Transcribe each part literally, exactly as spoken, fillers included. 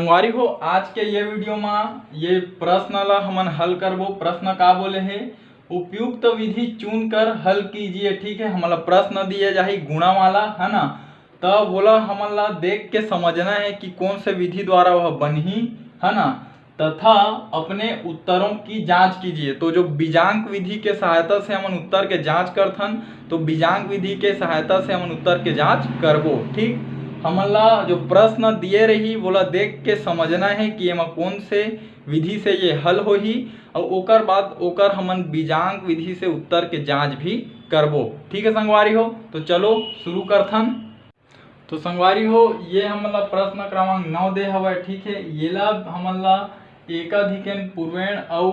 संगवारी हो, आज के ये वीडियो मा ये प्रश्न ला हमन हल करबो। प्रश्न का बोले हे, उपयुक्त विधि चुन कर हल कीजिए। ठीक है, हमला प्रश्न दिए जाही गुणा वाला, है ना, त वोला हमन ला देख के समझना है कि कौन से विधि द्वारा वह बनही, है ना, तथा अपने उत्तरों की जांच कीजिए। तो जो बीजांक विधि के सहायता से हमन उत्तर के जांच करथन, तो बीजांक विधि के सहायता से हमन उत्तर के जांच करबो। ठीक, हमन ला जो प्रश्न दिए रही, वोला देख के समझना है कि एमा कौन से विधि से ये हल होही, और ओकर बाद ओकर हमन बीजांक विधि से उत्तर के जांच भी करबो। ठीक है संगवारी हो, तो चलो शुरू करथन। तो संगवारी हो, ये हमन ला प्रश्न क्रमांक नौ दे हवय। ठीक है, येला हमन ला एकाधिकन पूर्वेण अउ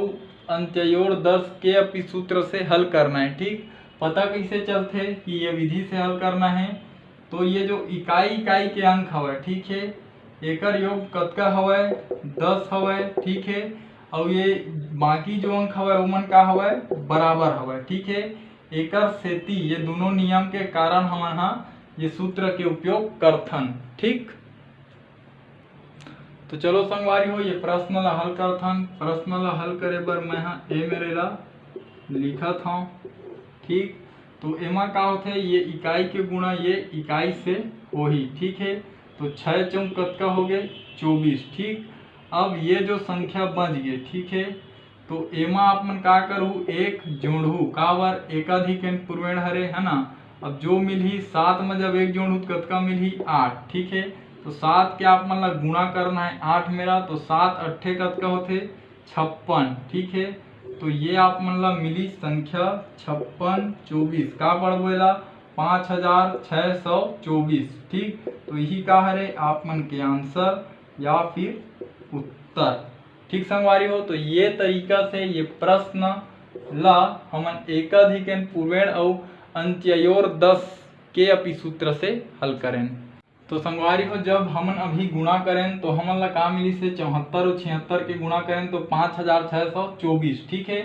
अंत्योर्दश के अपि सूत्र से हल करना है। ठीक, पता कैसे चलथे कि ये विधि से हल करना है? तो ये जो इकाई इकाई के अंक हवय, ठीक है, एकर योग कतका हवय? दस हवय। ठीक है, अउ ये बाकी जो अंक हवय, ओमन का हवय? बराबर हवय। ठीक है, एकर सेती ये दोनों नियम के कारण हमन हा ये सूत्र के उपयोग करथन। ठीक, तो चलो संगवारी हो, ये प्रश्न ला हल करथन। प्रश्न ला हल करे बर मैं हा ए मेरे ला लिखत हूँ। ठीक, तो एमा का होथे, ये इकाई के गुणा ये इकाई से होही। ठीक है, तो छः चौक कतका हो गए? चौबीस। ठीक, अब ये जो संख्या बच गए, ठीक है, तो एमा आप मन का करहू, एक जोड़हू, काबर एकाधिकन पूर्वेण हरे, है ना। अब जो मिलही, सात में जब एक जोड़हू तो कतका मिलही? आठ। ठीक है, तो सात के आप मन ला गुणा करना है आठ मेरा, तो सात अट्ठे कतका होथे? छप्पन। ठीक है, तो ये आप मन ला मिली संख्या छप्पन चौबीस। का पढ़बो एला? पाँच हजार छः सौ चौबीस। ठीक, तो यही का हरे आप मन के आंसर या फिर उत्तर। ठीक संगवारी हो, तो ये तरीका से ये प्रश्न ला हमन एकाधिकन पूर्वेण अउ अंत्योर्दश के अपि सूत्र से हल करेन। तो संगवारी हो, जब हमन अभी गुणा करेन तो हमन ला का मिलिस हे? चौहत्तर अउ छिहत्तर के गुणा करेन तो पाँच हजार छः सौ चौबीस। ठीक है,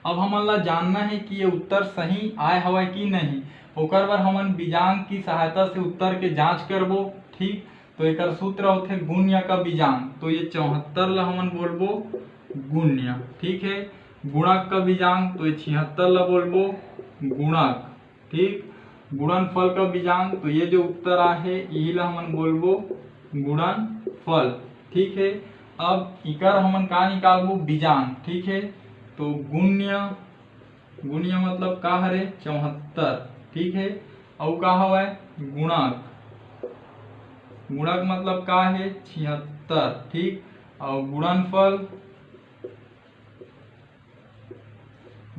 अब हमन ला जानना है कि ये उत्तर सही आय हवय कि नहीं। ओकर बर हमन बीजांक की सहायता से उत्तर के जांच करबो। ठीक, तो एकर सूत्र होथे गुण्य का बीजांक, तो ये चौहत्तर ला हमन बोलबो गुण्य। ठीक है, गुणक का बीजांक, तो ये छिहत्तर ला बोलबो गुणक। ठीक, गुणनफल का बीजांक, तो ये जो उत्तर आहे, यही ला हमन बोलबो गुणनफल। ठीक है, अब इकर हमन का निकालबो? बीजांक। ठीक है, तो गुण्य, गुण्य मतलब का हरे? चौहत्तर। ठीक है, अउ का हवय? गुणक। गुणक मतलब का हे? छिहत्तर। ठीक, अउ गुणनफल,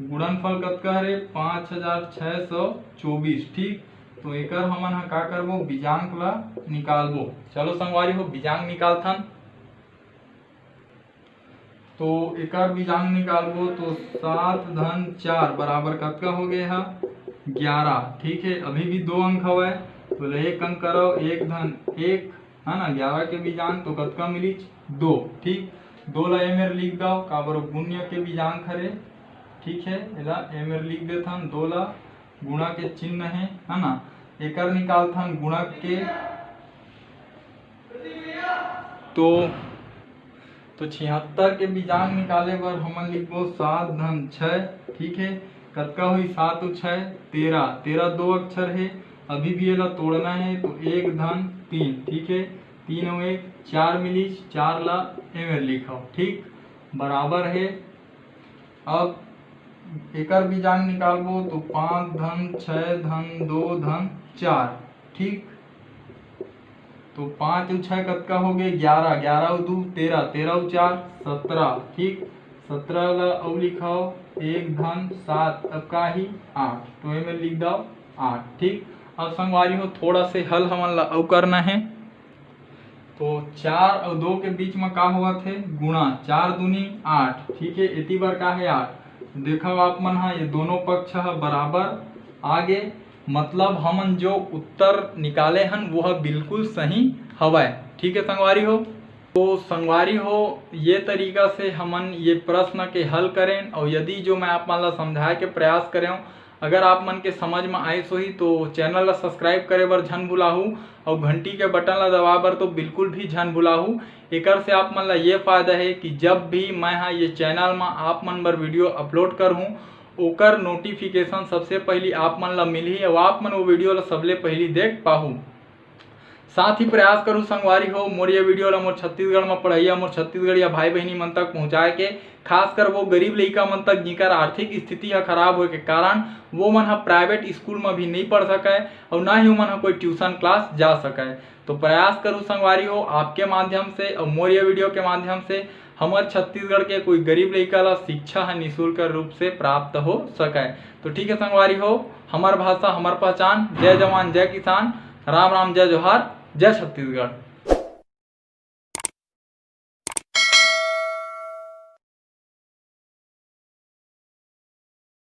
गुणनफल कतका हरे? पाँच हजार छः सौ चौबीस। ठीक, तो एकर हमन ह का करबो? बीजांक ला निकालबो। चलो संगवारी हो, बीजांक निकालथन। तो एकर बीजांक निकालबो तो सात धन चार बराबर कतका हो गए हा? ग्यारह। ठीक है, अभी भी दो अंक हवय, तो ले एक अंक करव, एक धन एक, है ना, ग्यारह के बीजांक तो कतका मिलिच? दो। ठीक, दो ला ए मेर लिख दव, काबर गुण्य के बीजांक हरे। ठीक है, एला ए मेर लिख देथन, दो ला गुणा के चिन्ह हे, है ना। एकर निकालथन गुणक के, तो तो छिहत्तर के बीजांक निकाले बर हमन लिखबो सात धन छः। ठीक है, कतका हुई? सात अउ छः तेरह, तेरह दो अक्षर है, अभी भी एला तोड़ना है, तो एक धन तीन। ठीक है, तीन अउ एक चार मिलिस, चार ला ए मेर लिखव। ठीक, बराबर है। अब एकर बीजांक निकालबो तो पाँच धन छः धन दो धन चार। ठीक, तो पाँच अउ छः कतका हो गए? ग्यारह, ग्यारह अउ दू तेरह, तेरह अउ चार सत्रह। ठीक, सत्रह ला अउ लिखाओ, एक धन सात, अब का ही? आठ, तो एमे लिख दव आठ। ठीक, अब संगवारी हो, थोड़ा से हल हमन ला अउ करना है। तो चार अउ दो के बीच में का होवत हे? गुणा, चार दूनी आठ। ठीक है, एती बर का है? आठ। देखव आप मन हा, ये दोनों पक्ष ह बराबर आगे, मतलब हमन जो उत्तर निकाले हन वो ह बिल्कुल सही हवय। ठीक है संगवारी हो, तो संगवारी हो, ये तरीका से हमन ये प्रश्न के हल करेन। और यदि जो मैं आप मन ला समझाए के प्रयास करें अगर आप मन के समझ म आइस होही तो चैनल ला सब्सक्राइब करे बर झन भुलाहू, अउ घंटी के बटन ला दबाए बर तो बिल्कुल भी झन भुलाहू। एकर से आप मन ला ये फायदा हे कि जब भी मैं हा ये चैनल म आप मन बर वीडियो अपलोड करहूँ, ओकर नोटिफिकेशन सबसे पहिली आप मन ला मिलही अउ आप मन वो वीडियो ला सबले पहिली देख पाहू। साथ ही प्रयास करू संगवारी हो, मोर ये वीडियो ला मोर छत्तीसगढ़ म पढ़इया, मोर छत्तीसगढ़िया भाई बहिनी मन तक पहुँचाए के, खासकर वो गरीब लइका मन तक जिकर आर्थिक स्थिति ह खराब होए के कारण वो मन ह प्राइवेट स्कूल म भी नहीं पढ़ सकय अउ ना ही ओमन ह कोई ट्यूशन क्लास जा सकय। तो प्रयास करू संगवारी हो, आपके माध्यम से अउ मोर ये वीडियो के माध्यम से हमर छत्तीसगढ़ के कोई गरीब लइका ला शिक्षा ह निशुल्क रूप से प्राप्त हो सकय। तो ठीक है संगवारी हो, हमर भाषा हमर पहचान। जय जवान जय किसान, राम राम जय जोहार, जय छत्तीसगढ़।